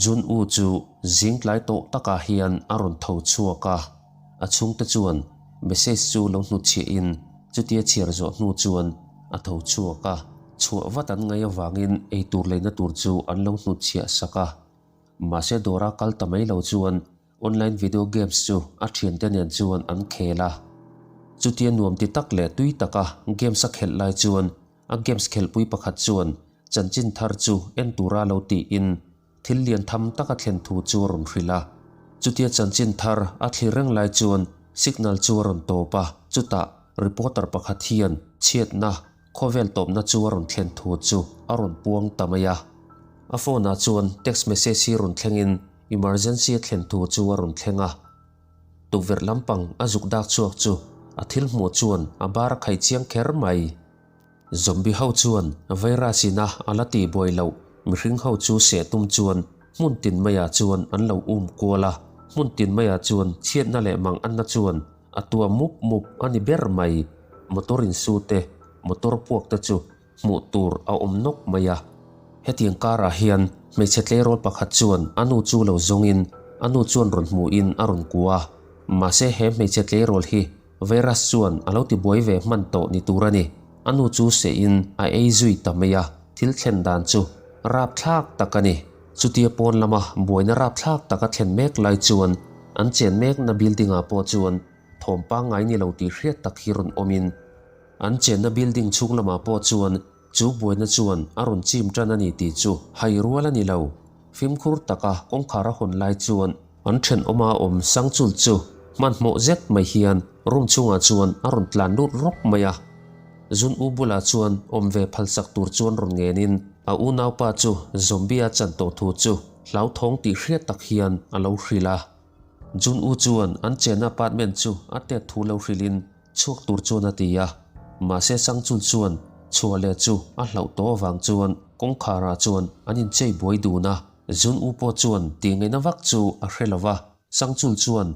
Jun U chu zing tlai tawh takah hian a rawn tho chhuak a, a chhungte chuan message chu lo hnutchhiah in chutia chhiar zawh hnu chuan a tho chhuak a, chhuah vat an ngaih avangin eitur leina tur chu an lo hnutchhiah sak a. Mahse dawra kal ta mai lo chuan Online video games chu a thiante nen chuan an khel a. Chutia nuam ti tak leh tui taka games a khelh lai chuan a games khelhpui pakhat chuan chanchin thar chu en tura lo tiin thil lian tham taka thlen thu chu a rawn hrilh a. Chutia chanchin thar a thlir reng lai chuan signal chu a rawn tawp a, chutah reporter pakhat hian chhiatna Khawvel tawpna chu a rawn thlen thu chu a rawn puang ta mai a. A phone ah chuan text message hi rawn thlengin emergency a thlen thu chu a rawn thleng a. Tukverh lampang a zuk dak chhuak chu a thil hmuh chuan a bar a khai chiang kher mai. Zombie ho chuan virus ina a la tih buai loh mihring ho chu seh tum chuan hmun tin maiah chuan an lo um kual a. Hmun tin maiah chuan chhiatna leh mang anna chuan A tua mup mup a ni ber mai. Motor insu te, motor puak te chu hmuh tur a awm nawk mai a. Hetiang karah hian hmeichhe tleirawl pakhat chuan a nu chu lo zawngin a nu chuan rawn hmuhin a rawn kua a. Mahse he hmeichhe tleirawl hi virus chuan a lo tibuai ve hman tawh ni tur a ni. A nu chu sehin a ei zui ta mai a, thil thlen dan chu rapthlak tak a ni. Chutia pawn lama buaina rapthlak taka thlen mek lai chuan an chen mekna building ah pawh chuan thawm pangngai ni lo tih hriat tak hi rawn awmin an chenna building chhung lamah pawh chuan chu buaina chuan a rawn chim tan a ni tih chu hai rual a ni lo. Fimkhur taka kawngkhar a hawn lai chuan an thenawma awm Sangchul chu hmanhmawh zet mai hian room chhungah chuan a rawn tlan lut rawp mai a. Zun u bulah chuan awm ve phalsak tur chuan rawn ngenin a unaupa chu zombie a chan tawh thu chu hlauthawng tih hriat tak hian a lo hrilh a. Jun u chuan an chenna apartment chu a tet thu lo hrilhin chhuak tur chuan a ti a. Mahse Sangchul chuan chhuah leh chu a hlauh tawh avang chuan kawngkharah chuan an inchei buai dun a. Jun u pawh chuan tih ngaihna vak chu a hre lo va, Sangchul chuan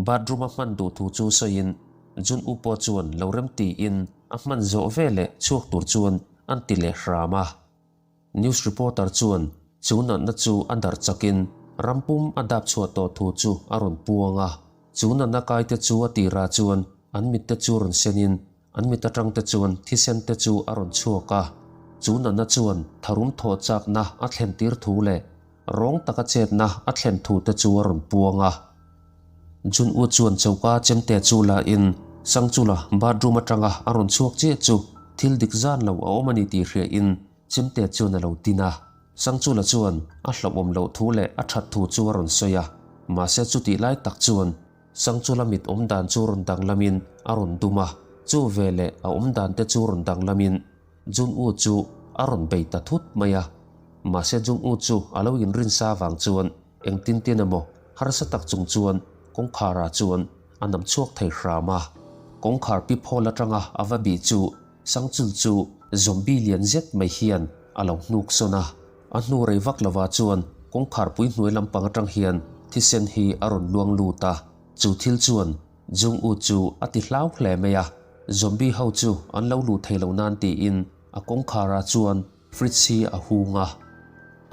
Bathroom a hman duh thu chu sawiin Jun U pawh chuan lo rem tiin a hman zawh veleh chhuak tur chuan an ti leh hram a. News reporter chuan chu natna chu a darh chakin rampum a dap chhuah tawh thu chu a rawn puang a. Chu natna kaite chu a tirah chuan an mitte chu rawn senin an mit atangte chuan thisen te chu a rawn chhuak a. Chu natna chuan tharum thawh chakna a thlen tir thu leh rawng taka chetna a thlen thu te chu a rawn puang a. Jun U chuan choka chemte chu la in Sangchula bathroom atanga a rawn chhuak chiah chu thil dik zan lo a awm a ni tih hria in chemte chuan a lo tin a. Sangchula chuan a hlauhawm loh thu leh a that thu chu a rawn sawi a, mahse chutih lai tak chuan Sangchula mit awm dan chu rawn danglam in a rawn dum a, chu veleh a awm dan te chu rawn danglam in Jun U chu a rawn bei ta thut mai a, mahse Jung U chu a lo inrinsa vang chuan Engtin tin emaw harsa tak chung chuan kawngkhar ah chuan a nam chhuak thei hram a. Kawngkhar pip hawl atanga a va bih chu Sangchul chu zombie lian zet mai hian a lo hnuk sawn a. A hnu rei vak lovah chuan kawngkhar pui hnuai lampang atang hian thisen hi a rawn luang lut a. Chu thil chuan Jung U chu a ti hlau hle mai a. Zombie ho chu an lo luh thei lo nan tiin a kawngkhar ah chuan Fridge hi a hung a,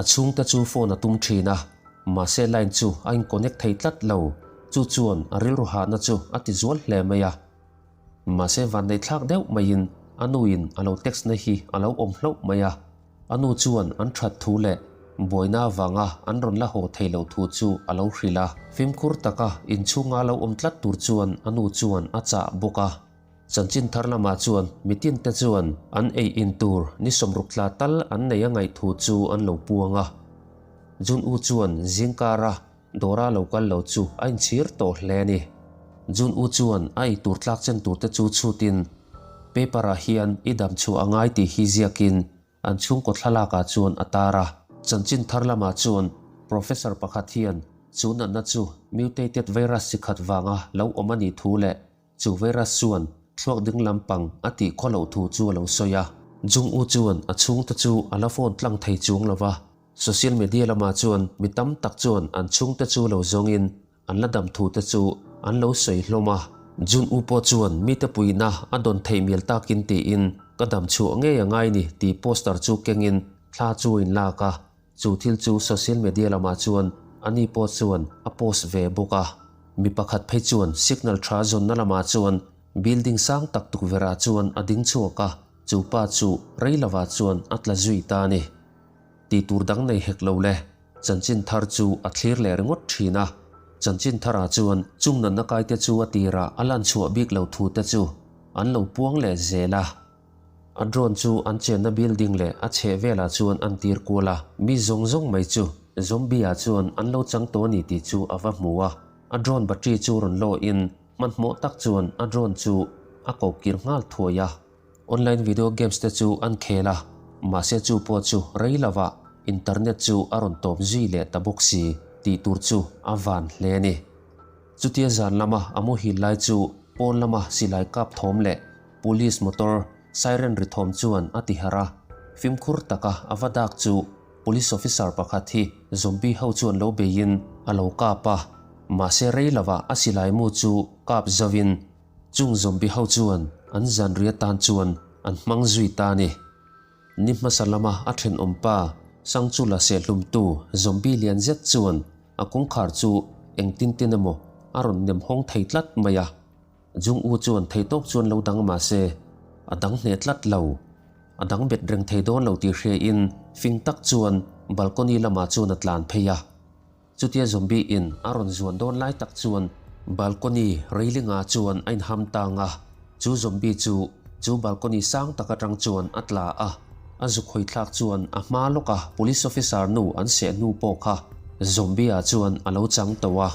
a chhungte chu phone a tum thin a, mahse line chu a in connect thei tlat lo, chu chuan a rilru hahna chu a ti zual hle mai a. Mahse vanneih thlak deuh maiin a nuin a lo text na hi a lo awm hlauh mai a, a nu chuan an that thu leh buaina avanga an rawn la haw thei lo thu chu a lo hrilh a. Fimkhur taka inchhunga lo awm tlat tur chuan a nu chuan a chah bawk a. Chanchin thar lamah chuan mitin te chuan an ei in tur ni 60 tla tal an nei a ngaih thu chu an lo puang a. Jun U chuan zingkara Dora lo kal lo chu a inchhir tawh hle a ni. Jun U chuan a ei tur tlak chen tur te chu chhutin paper ah hian i dam chhuah a ngai tih hi ziakin an chhungkaw thlalak ah chuan a tar a. Chanchin thar lamah chuan Professor pakhat hian chu natna chu mutated virus chi khat vanga lo awm a nih thu leh Chu virus chuan thluak ding lampang a tih khaw loh thu chu a lo sawi a. Jung U chuan a chhungte chu a la phone tlang thei chuang lo va. Social media lamah chuan mi tam tak chuan an chhungte chu lo zawngin an la dam thu te chu an lo sawi hlawm a. Jun U pawh chuan mite puihna a dawn theih mial takin tiin ka dam chhuah ngei a ngai ni tih poster chu kengin thla chu a inlak a. Chu thil chu social media lamah chuan ani pawh chuan a post ve bawk a. Mi pakhat phei chuan signal tha zawnna lamah chuan building sang tak tukverhah chuan a ding chhuak a, chu pa chu rei lovah chuan a tla zui ta a ni. Tih tur dang nei hek lo le. Chanchin thar chu a thlir leh ringawt thin a. Chanchin tharah chuan chung natna kaite chu a tirah a lan chhuah bik lo thu te chu an lo puang leh zel a. A drone chu an chenna building leh a chheh velah chuan an tir kual a, mi zawng zawng mai chu zombie ah chuan an lo chang tawh a ni tih chu a va hmu a. A drone battery chu rawn lawhin hmanhmawh tak chuan a drone chu a ko kir nghal thuai a. Online video games te chu an khel a, mahse chu pawh chu rei lovah internet chu a rawn tawp zui leh ta bawk si tih tur chu a van hle a ni. Chutia zan lama a muhil lai chu pawn lama silai kap thawm leh Police motor siren ri thawm chuan a ti harh a, fimkhur taka a va dak chu Police officer pakhat hi zombie ho chuan lo beiin a lo kap a, mahse rei lovah a silai mu chu kap zauhin chung zombie ho chuan an zanri atan chuan an hmang zui ta a ni. Ni hmasa lama a thenawm pa Sangchula sehlumtu zombie lian zet chuan a kawngkhar chu engtin tin emaw a rawn nem hawng thei tlat mai a. Jung U chuan theitawp chuan lo dang mah se, a dang hneh tlat lo. A dang bet reng thei dawn lo tih hria in fing tak chuan balcony lamah chuan a tlan phei a. Chutia zombie in a rawn zuan dawn lai tak chuan balcony railing ah chuan a inham tang a, chu zombie chu chu balcony sang tak atang chuan a tla a. A zuk hawi thlak chuan a hma lawk a police officer nu an seh hnu pawh kha zombie ah chuan a lo chang tawh a.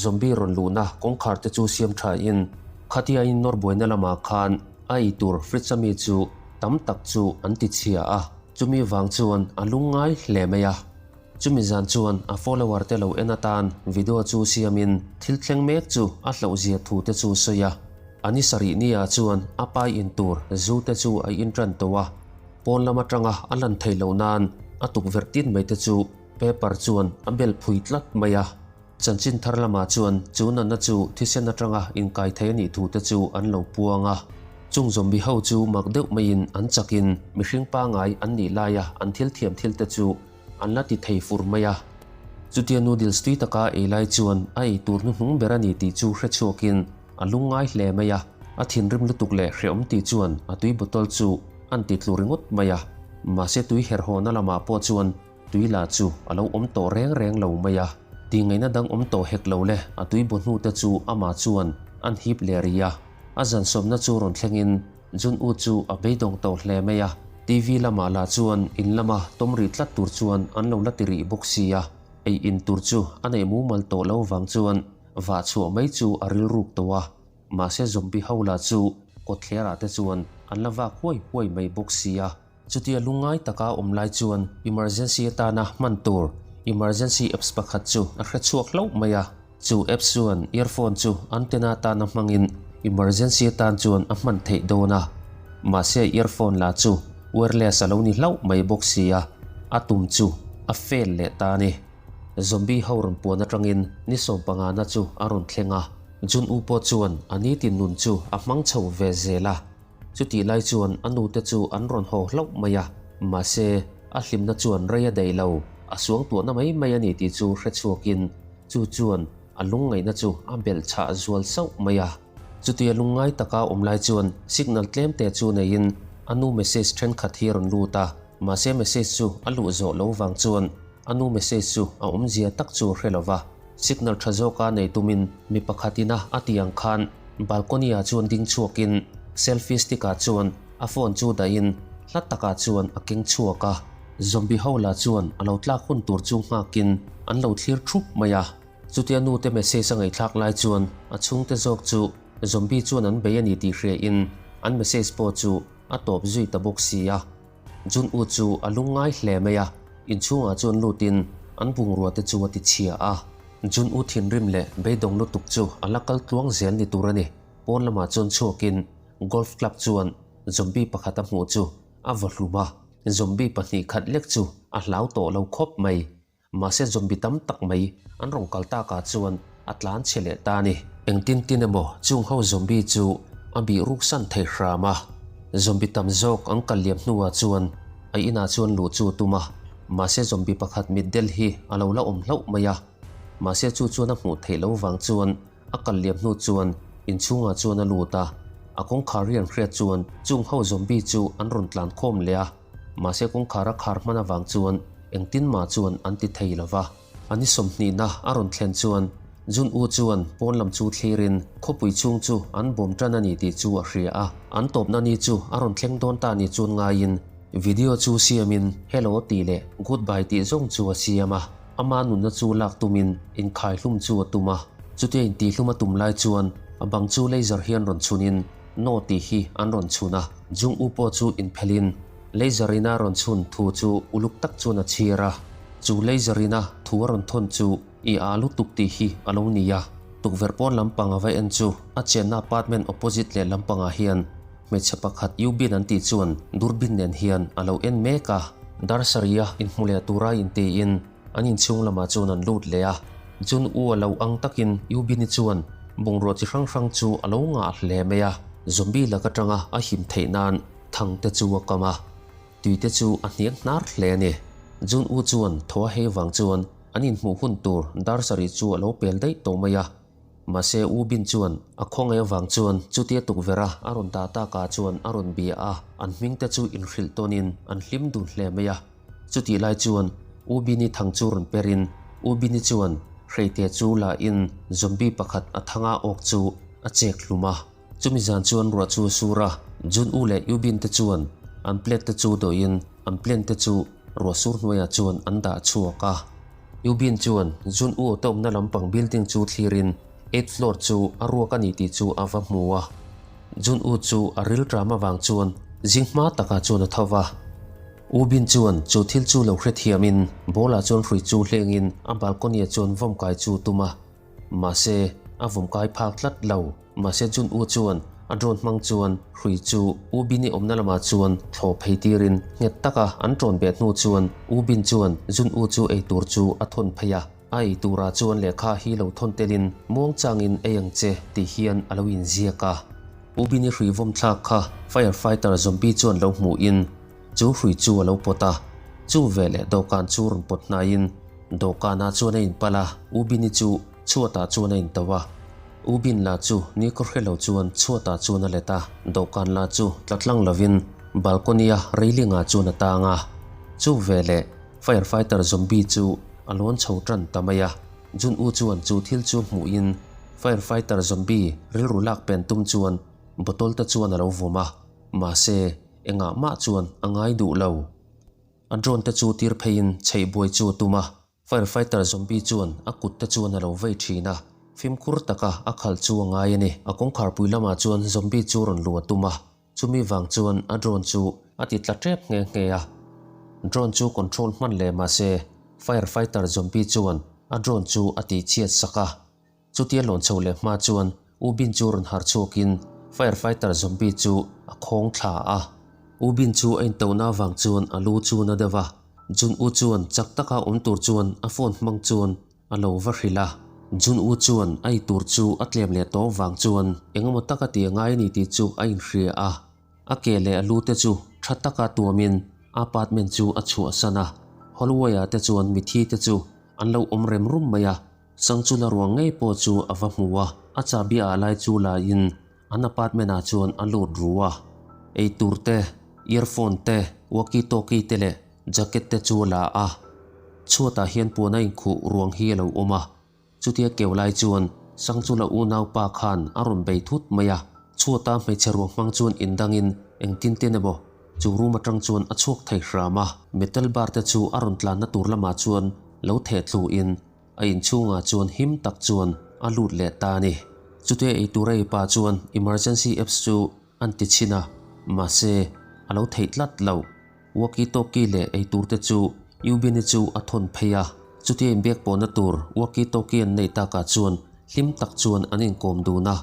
Zombie rawn luhna kawngkhar te chu siam tha in khatia in nawr buaina lamah khan a ei tur fridge ami chu tam tak chu an ti chhia a, chumi vang chuan a lung ngai hle mai a. Chumi zan chuan a follower te lo en atan video chu siam in thil thleng mek chu a hlauh zia thu te chu sawi a. A ni sarih ni ah chuan a pai in tur zu te chu a in tan tawh a, pawn lam atanga a lan theih loh nan a tukverh tin mai te chu paper chuan a bel phui tlat mai a. Chanchin thar lamah chuan chu natna chu thisen atanga inkai thei a nih thu te chu an lo puang a. Chung zombie ho chu mak deuh maiin an chakin mihring pangai an nih laia an thil thiam thil te chu an la ti thei fur mai a. Chutia noodles tui taka ei lai chuan a ei tur hnuhnung ber a ni tih chu hre chhuakin a lungngai hle mai a. A thinrim lutuk leh hreawm tih chuan a tui bottle chu an ti tlu ringawt mai a. Mahse tui herhawhna lamah pawh chuan Tui lah chu a lo awm tawh reng reng lo mai a, tingaihna dang awm tawh hek lo le, a tui baw hnute chu amah chuan an hip leh rih a. A zansawmna chu rawn thlengin Jun U chu a beidawng tawh hle mai a, TV lamah lah chuan in lama tawm rih tlat tur chuan an lo la ti rih bawk si a, ei in tur chu a neih mumal tawh lo vang chuan vah chhuah mai chu a rilruk tawh a, mahse zombie ho lah chu kawtthlerah te chuan an la vak huai huai mai bawk si a. Chutia lungngai taka awm lai chuan emergency atana hman tur emergency apps pakhat chu a hre chhuak hlauh mai a. Chu apps chuan earphone chu antenna atana hmangin emergency atan chuan a hman theih dawn a. Mahse earphone lah chu wireless a lo ni hlauh mai bawk si a, a tum chu a fail leh ta a ni. Zombie ho rawn puan atangin ni sawmpangana chu a rawn thleng a. Jun U pawh chuan a nitin nun chu a hmang chho ve zel a. Chutih lai chuan a nute chu an rawn haw hlauh mai a, mahse, a hlimna chuan rei a daih lo, a suangtuahna mai mai a ni tih chu hre chhuakin chu chuan a lungngaihna chu a belh chhah zual sauh mai a. Chutia lungngai taka awm lai chuan signal tlemte chu neiin a nu message thenkhat hi a rawn lut a, mahse message chu a luh zawh lo vang chuan a nu message chu a awmzia tak chu hre lo va. Signal tha zawka nei tumin mi pakhat ina a tih ang khan balcony ah chuan ding chhuakin selfie stick ah chuan a phone chu dahin hla takah chuan a keng chhuak a. Zombie ho lah chuan a lo tlak hun tur chu nghakin an lo thlir thup mai a. Chutia nu te message a ngaihthlak lai chuan a chhungte zawk chu zombie chuan an bei a ni tih hria in an message pawh chu a tawp zui ta bawk si a. Jun U chu a lungngai hle mai a, inchhungah chuan lutin an bungrua te chu a ti chhia a. Jun U thinrim leh beidawng lutuk chu a la kal tluang zel ni tur a ni. Pawn lamah chuan chhuakin golf club chuan zombie pakhat a hmuh chu a vaw hlum a, zombie pahnih khat lek chu a hlau tawh lo khawp mai. Mahse zombie tam tak mai an rawn kal takah chuan a tlan chhe leh ta a ni. Engtin tin emaw chung ho zombie chu a bih ruk san thei hram a. Zombie tam zawk an kal liam hnuah chuan a inah chuan luh chu a tum a. Mahse zombie pakhat mitdel hi a lo la awm hlauh mai a. Mahse chu chuan a hmuh theih loh vang chuan a kal liam hnu chuan inchhungah chuan a lut a. A kawngkhar hi an hriat chuan chung ho zombie chu an rawn tlan khawm leh a. Mahse kawngkhar a khar hman avang chuan engtin mah chuan an ti thei lo va. A ni sawmhnihna a rawn thlen chuan Jun U chuan pawn lam chu thlirin khawpui chhung chu an bawm tan a ni tih chu a hria a. An tawpna ni chu a rawn thleng dawn ta ni chuan ngaiin video chu siamin hello tih leh goodbye tih zawng chu a siam a. Ama nunna chu lak tumin inkhaihlum chu a tum a. Chutia intihhlum a tum lai chuan a bang chu laser hian rawn chhunin No tih hi an rawn chhun a. Jung U pawh chu inphelhin laser in a rawn chhun thu chu uluk tak chuan a chhir a. Chu laser in a thu a rawn thawn chu i a lutuk tih hi a lo ni a. Tukverh pawn lampang a va en chu a chenna apartment opposite leh lampangah hian hmeichhe pakhat U Bin an tih chuan durbin nen hian a lo en mek a. Dar sarih a inhmu leh tura intiin An inchhung lamah chuan an lut leh a, Jun U a lo ang takin U Bini chuan bungrua chi hrang hrang chu a lo ngah hle mai a, zombie lak atanga a him theih nan thang te chu a kam a, tui te chu a hniang hnar hle a ni. Jun U chuan thaw a hei vang chuan an inhmuh hun tur dar sarih chu a lo pel daih tawh mai a, mahse U Bin chuan a khawngaih avang chuan chutia tukverh a a rawn dah takah chuan a rawn bia a, an hming te chu inhrilh tawnin an hlim dun hle mai a. Chutih lai chuan U Bini thang chu rawn per in U Bini chuan hreite chu la in zombie pakhat a thanga awk chu a chek hlum a. Chumi zan chuan ruah chu a sur a, Jun U leh U Bin te chuan an plate te chu dawih in an plane te chu ruah sur hnuaiah chuan an dah chhuak a. U Bin chuan Jun U te awmna lampang building chu thlir in eighth floor chu a ruak a ni tih chu a va hmu a. Jun U chu a rilṭam avang chuan zing hma takah chuan a tho va. U Bin chuan chu thil chu lo hrethiamin ball ah chuan hrui chu hlengin a balcony ah chuan vawm kai chu tum a, mahse a vawm kai phak tlat lo. Mahse Jun U chuan a drone hmang chuan hrui chu U Bin-i awmna lamah chuan thlawh phei tirin nghet taka an ṭawn beh hnu chuan U Bin chuan Jun U chu ei tur chu a thawn phei a. A ei turah chuan lehkha hi lo thawn telin muangchangin ei ang che tih hian a lo inziak a. U Bin-i hrui vawm thlak kha fire fighter zombie chuan lo hmuhin Chu hrui chu a lo pawt a, chu veleh dawhkan chu rawn pawt hnaiin dawhkanah chuan a inpalh a, U Bini chu chhuatah chuan a into a. U Bin lah chu nikhaw hre lo chuan chhuatah chuan a let a, dawhkan lah chu tla tlang lovin balcony-a railing-ah chuan a tang a. Chu veleh fire fighter zombie chu a lawn chho tan ta mai a, Jun U chuan chu thil chu hmuhin fire fighter zombie rilru lak pen tum chuan bottle te chuan a lo vawm a, mahse, Engah mah chuan a ngai duh lo. A drone te chu tir pheiin chheih buai chu a tum a, firefighter zombie chuan a kut te chuan a lo vei thin a, fimkhur taka a khalh chu a ngai a ni. A kawngkharpui lamah chuan zombie chu rawn luh a tum a, chumi vang chuan a drone chu a ti tla tep nghe nghe a. Drone chu control hman leh mahse firefighter zombie chuan a drone chu a tihchhiat sak a. Chutia lawn chho leh hma chuan U Bin chu rawn harh chhuakin fire fighter zombie chu a khawng thla a. U Bin chu a intohna avang chuan a lu chu na deuh a. Jun U chuan chak taka awm tur chuan a phone hmang chuan a lo va hrilh a. Jun U chuan a ei tur chu a tlem leh tawh vang chuan engemaw taka ti a ngai a ni tih chu a inhria a. A ke leh a lu te chu tha taka tuamin a apartment chu a chhuahsan a. Hallway ah te chuan mithi te chu an lo awm rem rum mai a. Sangchula ruang ngei pawh chu a va hmu a, a chahbi ah lai chu la in an apartment ah chuan a lut ru a. Eitur te, earphone te, walkie talkie te leh jacket te chu a la a. Chhuat ah hian puan a inkhuh ruang hi a lo awm a. Chutia keu lai chuan Sangchula unaupa khan a rawn bei thut mai a. Chhuata hmeichhe ruang hmang chuan indang in engtin tin emaw chu room atang chuan a chhuak thei hram a. Metal bar te chu a rawn tlanna tur lamah chuan lo theh thlu in A inchhungah chuan him tak chuan a lut leh ta a ni. Chutia eitur a ei pah chuan emergency apps chu an ti chhin a, mahse a lo theih tlat loh. Walkie talkie leh eitur te chu Eubeni chu a thawn phei a. Chutia inbiak pawhna tur walkie talkie an neih takah chuan hlim tak chuan an inkawm dun a.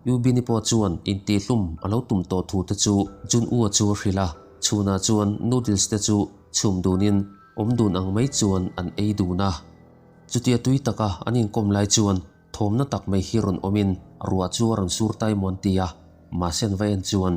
Eubeni pawh chuan intihhlum a lo tum tawh thu te chu Jun-u-a chu a hrilh a, chhunah chuan noodles te chu chhum dunin awm dun ang mai chuan an ei dun a. Chutia tui taka an inkawm lai chuan thawmna tak mai hi rawn awmin ruah chu a rawn sur tai maw an ti a, mahse an va en chuan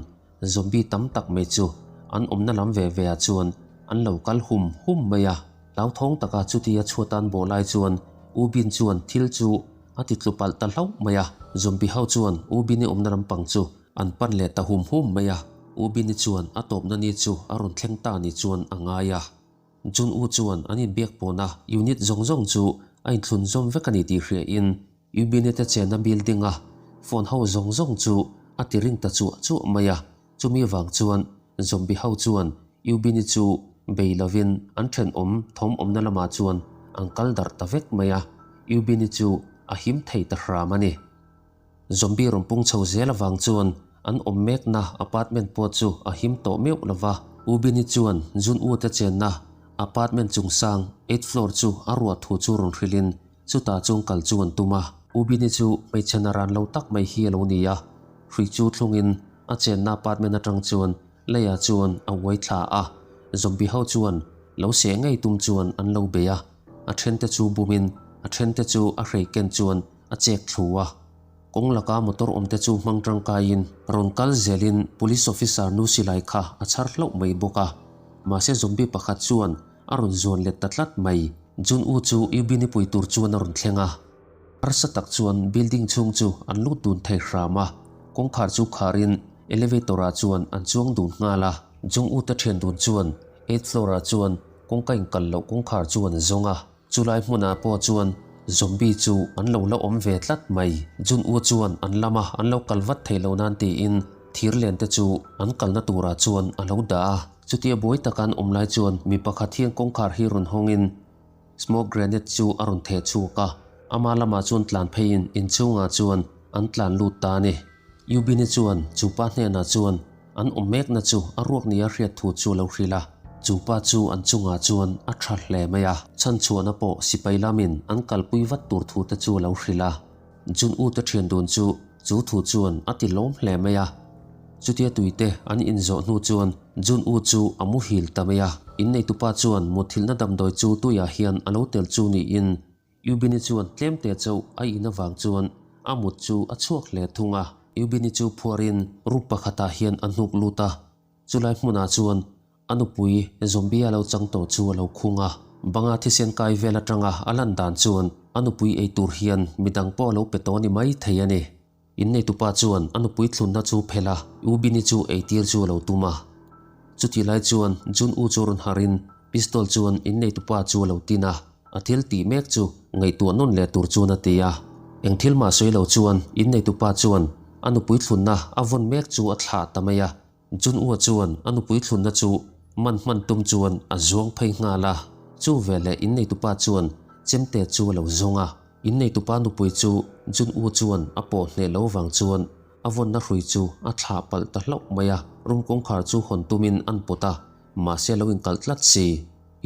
zombie tam tak mai chu an awmna lam ve ve ah chuan an lo kal hum hum mai a. Hlauthawng taka chutia chhuatan bawh lai chuan U Bin chuan thil chu a ti tlu palh ta hlauh mai a. Zombie ho chuan U Bin-i awmna lampang chu an pan leh ta hum hum mai a. U Bin-i chuan a tawpna ni chu a rawn thleng ta ni chuan a ngai a. Jun U chuan an inbiak pawhna unit zawng zawng chu a inthlun zawm vek a ni tih hriain U Bin-i te chenna building-a phone ho zawng zawng chu a ti ring ta chuah chuah mai a. Chumi vang chuan zombie ho chuan Yubini chu bei lovin an thenawm thawm awmna lamah chuan an kal darh ta vek mai a, Yubini chu a him thei ta hram a ni. Zombie rawn pung chho zel avang chuan an awm mekna apartment pawh chu a him tawh meuh lo va, Ubini chuan Jun U te chenna apartment chungsang eighth floor chu a ruah thu chu rawn hrilhin chutah chuan kal chu an tum a. Ubini chu hmeichhe naran lo tak mai hi a lo ni a, hrui chu thlungin a chenna apartment atang chuan Leiah chuan a uai thla a, zombie ho chuan lo seh ngei tum chuan an lo bei a, a thente chu bumin a thente chu a hrei ken chuan a chek thlu a. Kawng laka motor awmte chu hmang tangkaiin rawn kal zelin police officer nu silai kha a chhar hlauh mai bawk a. Mahse zombie pakhat chuan a rawn zuan let ta tlat mai. Jun U chu Yubini pui tur chuan a rawn thleng a. Harsa tak chuan building chhung chu an lut dun thei hram a, kawngkhar chu kharin elevator ah chuan an chuang dun nghal a. Jung U te thian dun chuan eighth floor ah chuan kawngka inkal loh kawngkhar chu an zawng a, chulai hmunah pawh chuan zombie chu an lo la awm ve tlat mai. Jun U chuan an lama an lo kal vat thei lo nan tiin thir len te chu an kalna turah chuan a lo dah a. Chutia buai taka an awm lai chuan mi pakhat hian kawngkhar hi rawn hawngin Smoke grenade chu a rawn theh chhuak a, ama lamah chuan tlan pheiin inchhungah chuan an tlan lut ta a ni. Yubini chuan chu pa hnenah chuan an awm mekna chu a ruak nia hriat thu chu a lo hrilh a, chu pa chu an chungah chuan a tha hle mai a, chhanchhuahna pawh sipai lamin an kalpui vat tur thu te chu a lo hrilh a. Jun U te thian dun chu chu thu chuan a ti lawm hle mai a. Chutia tuite an inzawh hnu chuan Jun U chu a muhil ta mai a. Inneitupa chuan mutthilhna damdawi chu tuiah hian a lo tel chu niin Yubini chuan tlemte chauh a in avang chuan a mut chu a chhuak hle thung a. Yubini chu phuarin room pakhatah hian a hnuk lut a. Chulai hmunah chuan A nupui zombie a lo chang tawh chu a lo khung a, banga thisen kai vel atanga a lan dan chuan a nupui ei tur hian midang pawh a lo pe tawh a ni mai thei a ni. Inneitupa chuan a nupui thlunna chu phelh a, Ubini chu eitir chu a lo tum a. Chutih lai chuan Jun U chu rawn harhin pistol chuan inneitupa chu a lo tin a, a thil tih mek chu ngaihtuah nawn leh tur chuan a ti a. Eng thil mah sawi lo chuan inneitupa chuan a nupui thlunna a vawn mek chu a thlah ta mai a. Jun Ua chuan a nupui thlunna chu man hman tum chuan a zuang phei nghal a, chu veleh inneitupa chuan chemte chu a lo zawng a. Inneitupa nupui chu Jun Ua chuan a pawh hneh lo vang chuan a vawnna hrui chu a thlah palh ta hlauh mai a, room kawngkhar chu hawn tumin an pawt a, mahse a lo inkalh tlat si.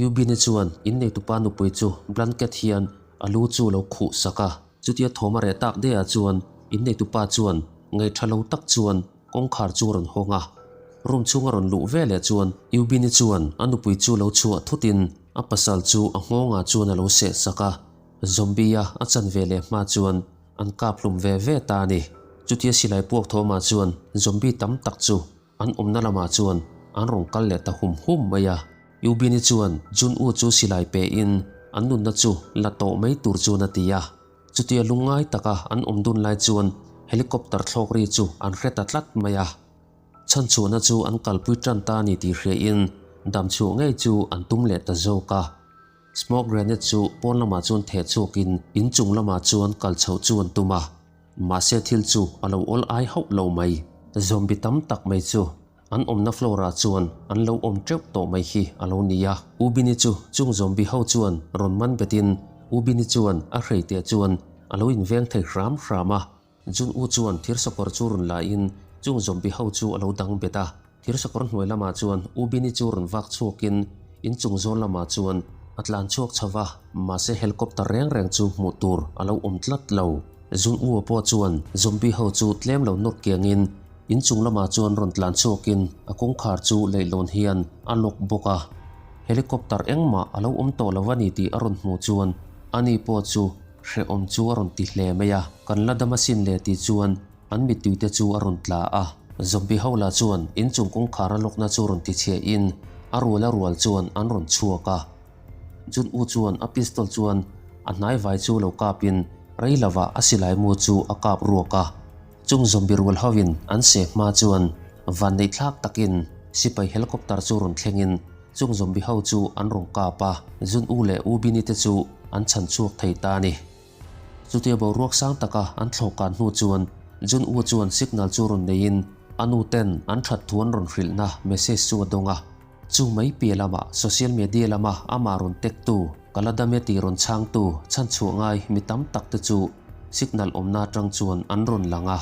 Yubin-i chuan inneitupa nupui chu blanket hian a lu chu a lo khuh sak a. Chutia thawm a reh tak daih ah chuan inneitupa chuan ngaihṭha lo tak chuan Kawngkhar chu a rawn hawng a, room chhung a rawn luh ve leh chuan Eubini chuan a nupui chu lo chhuah thutin a pasal chu a nghawngah chuan a lo seh sak a, Zombie-a a chan ve leh hma chuan an kap hlum ve ve ta a ni. Chutia silai puak thawmah chuan zombie tam tak chu an awmna lamah chuan an rawn kal leh ta hum hum mai a. Eubini chuan Jun-u chu silai pein an nunna chu la tawh mai tur chuan a ti a. Chutia lungngai taka an awm dun lai chuan helicopter thlawk ri chu an hre ta tlat mai a. Chhanchhuahna chu an kalpui tan ta a ni tih hriain damchhuah ngei chu an tum leh ta zawk a. Smoke grenade chu pawn lamah chuan theh chhuakin inchung lamah chuan kal chhoh chu an tum a. Mahse thil chu a lo awl ai hauh lo mai. Zombie tam tak mai chu An awmna floor ah chuan an lo awm teuh tawh mai hi a lo ni a. U Bini chu chung zombie ho chuan rawn man betin U Bini chuan a hrei teh chuan a lo inveng thei hram hram a. Jun U chuan thirsakawr chu rawn la in chung zombie ho chu a lo dang bet a. Thirsakawr hnuai lamah chuan U Bini chu rawn vak chhuakin inchung zawn lamah chuan a tlan chhuak chho va, mahse helicopter reng reng chu hmuh tur a lo awm tlat lo. Jun U pawh chuan zombie ho chu tlem lo nawr kiangin Inchung lamah chuan rawn tlan chhuakin a kawngkhar chu leihlawn hian a lock bawk a. Helicopter engmah a lo awm tawh lo a ni tih a rawn hmuh chuan ani pawh chu hrehawm chu a rawn ti hle mai a. Kan la dam asin le tih chuan an mittuite chu a rawn tla a. Zombie ho lah chuan inchung kawngkhar a lock na chu rawn ti chhiahin a rual a rual chuan an rawn chhuak a. Jun U chuan a pistol chuan a hnai vai chu lo kapin rei lovah a silai mu chu a kap ruak a. Chung zombie rual hoin an seh hma chuan vanneih thlak takin sipai helicopter chu rawn thlengin chung zombie ho chu an rawn kap a, Jun U leh U Bini te chu an chhan chhuak thei ta a ni. Chutia boruak sang taka an thlawh kan hnu chuan Jun U chuan signal chu rawn neiin a nu ten an that thu an rawn hrilhna message chu a dawng a. Chu mai piah lamah social media lama amah rawn tag tu, ka la dam e tih rawn chhangtu chhanchhuah ngai mi tam tak te chu signal awmna atang chuan an rawn lang a.